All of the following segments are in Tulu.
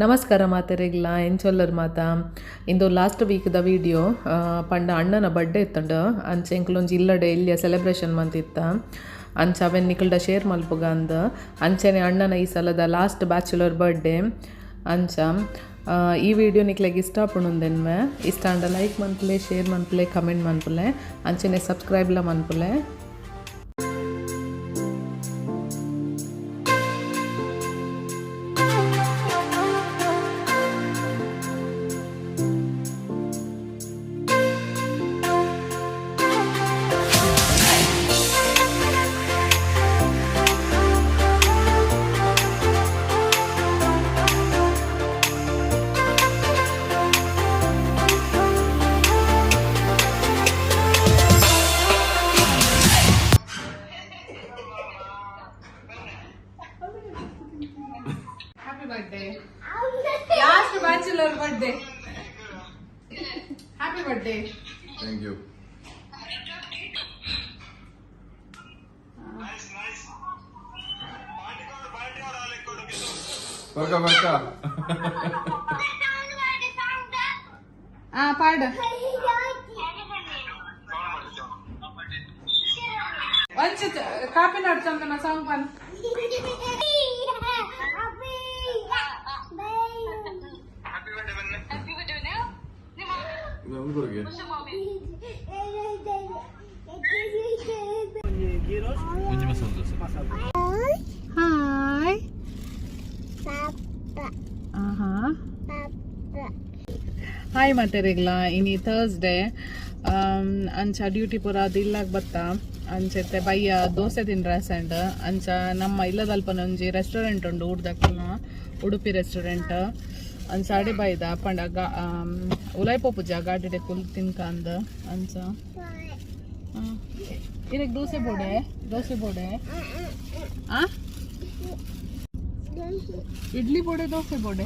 ನಮಸ್ಕಾರ ಮಾತೆರೆಗ್ಲ ಎಂಚೊಲ್ಲರ್ ಮಾತ. ಇಂದು ಲಾಸ್ಟ್ ವೀಕ್ದ ವೀಡಿಯೋ. ಪಂಡ ಅಣ್ಣನ ಬರ್ಡೇ ಇತ್ತುಂಡು. ಅಂಚ ಎಂಕುಲೊಂಜಿ ಇಲ್ಲಡೆ ಎಲ್ಯ ಸೆಲೆಬ್ರೇಷನ್ ಮಂತಿತ್ತ. ಅಂಚ ಅವೆನ್ ನಿಕಲ್ಡ ಶೇರ್ ಮಲ್ಪುಗ ಅಂದ್. ಅಂಚನೆ ಅಣ್ಣನ ಈ ಸಲದ ಲಾಸ್ಟ್ ಬ್ಯಾಚುಲರ್ ಬರ್ಡೇ. ಅಂಚ ಈ ವಿಡಿಯೋ ನಿಕ್ಲೆಗ್ ಇಷ್ಟ ಆಪುಂಡುಂದೆನ್ಮೆ. ಇಷ್ಟ ಆಂಡ ಲೈಕ್ ಮನ್ಪುಲೆ, ಶೇರ್ ಮನ್ಪುಲೆ, ಕಮೆಂಟ್ ಮನ್ಪುಲೆ, ಅಂಚನೆ ಸಬ್ಸ್ಕ್ರೈಬ್ಲ ಮನ್ಪುಲೆ. Happy birthday. Last bachelor birthday. Happy birthday. Thank you. ಬರ್ಕ ಬರ್ಕ. ಆ ಪಾಡ. ವಂಚಿತ್ ಕಾಪಿನಾಡ್ ಚಂದನ ಸಾಂಗ್ ಪನ್. ಒಂದು ಕೊಡುಗೆ. ಹಾಯ್. ಆಹಾ. ಹಾಯ್ ಮಾತೆರೆಗ್ಲ. ಇನಿ ಥರ್ಸ್ಡೇ. ಅಂಚ ಡ್ಯೂಟಿ ಪೂರ ಅದು ಇಲ್ಲಾಗ ಬತ್ತ. ಅಂಚೆತ್ತೆ ಬಯ್ಯ ದೋಸೆ ತಿನ್ರ ಸಂಡ್. ಅಂಚ ನಮ್ಮ ಇಲ್ಲದಲ್ಪನ ಒಂಜಿ ರೆಸ್ಟೋರೆಂಟ್ ಉಂಡು ಊರ್ದಕ್ಕಲ್ನ, ಉಡುಪಿ ರೆಸ್ಟೋರೆಂಟ್. ಅಂಚ ಅಡೆ ಬೈದ ಪಂಡ ಉಲಾಯ್ ಪೋಪುಜ, ಗಾಡಿಡೆ ಕುಲ್ ತಿನ್ಕಂದ್. ಅಂಚ ಇರೆಗ್ ದೋಸೆ ಬೋಡೆ? ದೋಸೆ ಬೋಡೆ? ಆ ಇಡ್ಲಿ ಬೋಡೆ, ದೋಸೆ ಬೋಡೆ?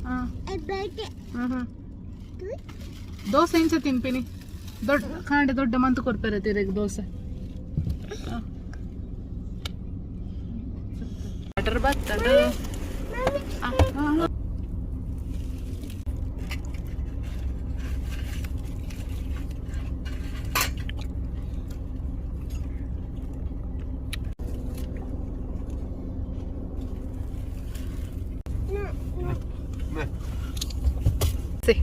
ಹಾ ಹಾ ಹಾ. ದೋಸೆ ಇಂಚ ತಿನ್ಪಿನಿ? ದೊಡ್ಡ ಕಾಂಡೆ ದೊಡ್ಡ ಮಂತು ಕೊರ್ಪೆರೆ ತಿರೆಗ್ ದೋಸೆ. ಬಟರ್ ಬತ್ತದ. ಸಿ.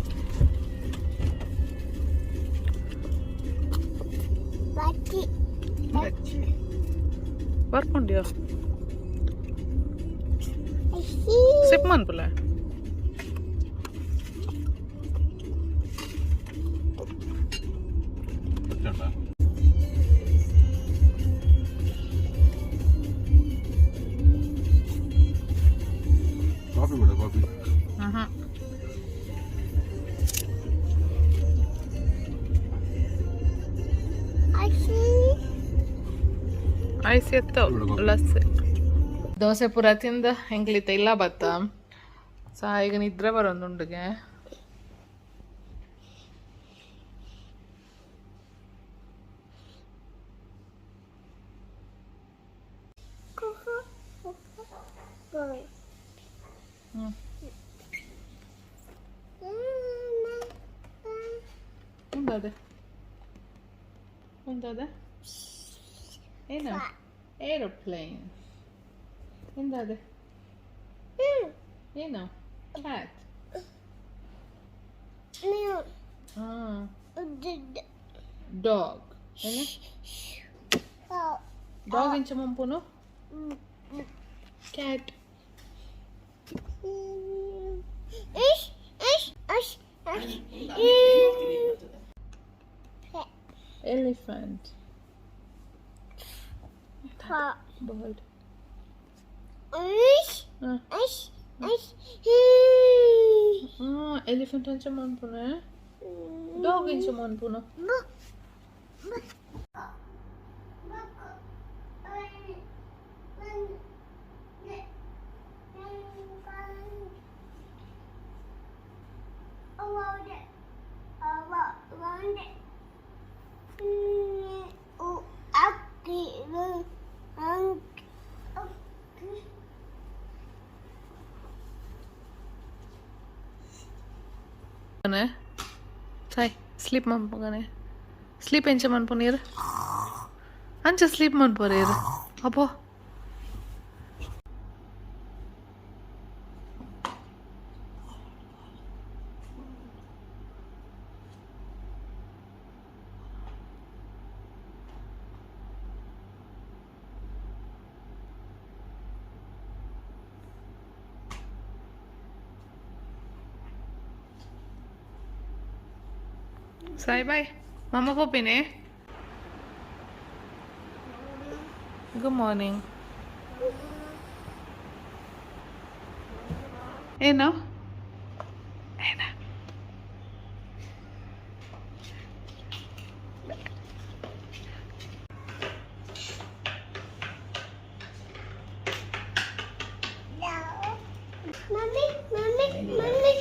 ಬರ್ಕೊಂಡಿಯೋ? ಸಿಪ್ ಮನ್ಪುಲ. ಕಾಫಿ ಬೇಡ, ಕಾಫಿ? ಆಹಾ. ಐಸ್ ಎತ್ತ ಲಸ್ಸೆ. ದೋಸೆ ಪೂರ ತಿಂದ ಎಂಕ್ಲಿತ್ತ ಇಲ್ಲ ಬತ್ತ. ಸಾ ಈಗ ನಿದ್ರೆ ಬರೋದುಂಡುಗೆ. ಹ್ಮ್ ಉಂದದೆ ಉಂದದೆ. ಏನು? ಏರೋಪ್ಲೇನ್. ಎಂದದೆ? ಏನು? ಕ್ಯಾಟ್. ಹಾ, ಡಾಗ್. ಏನು ಡಾಗ್? ಇಂಚ ಮಂಪುನು? ಕ್ಯಾಟ್. ಎಲಿಫೆಂಟ್. ಬರ್ಡ್. ಎಲಿಫೆಂಟ್ ಅಂಚ ಮನ್ಪುನೆ? ಡಾಗ್ ಇಂಚ ಮನ್ಪುನು? ಸಾಯ್ ಸ್ಲೀಪ್ ಮನ್ಪುಗನೆ. ಸ್ಲೀಪ್ ಎಂಚ ಮನ್ಪುನೀರ್? ಅಂಚ ಸ್ಲೀಪ್ ಮನ್ಪುರೇರ್ ಅಪ್ಪೋ. ಸಾಯ್, ಬಾಯ್ ಮಮ್ಮ. ಪೋಪಿನೆ. Good morning. ಏನು ಏನ? Mummy, mummy, mummy.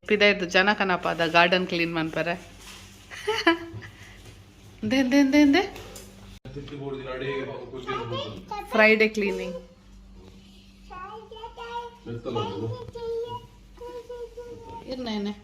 ಪಿದಾಯ್ದು ಜನ ಕನಪ ಅದ ಗಾರ್ಡನ್ ಕ್ಲೀನ್ ಮನ್ಪರೆ. ದೆ ದೆ ದೆ. Friday cleaning. ಇರ್ನೇನೆ.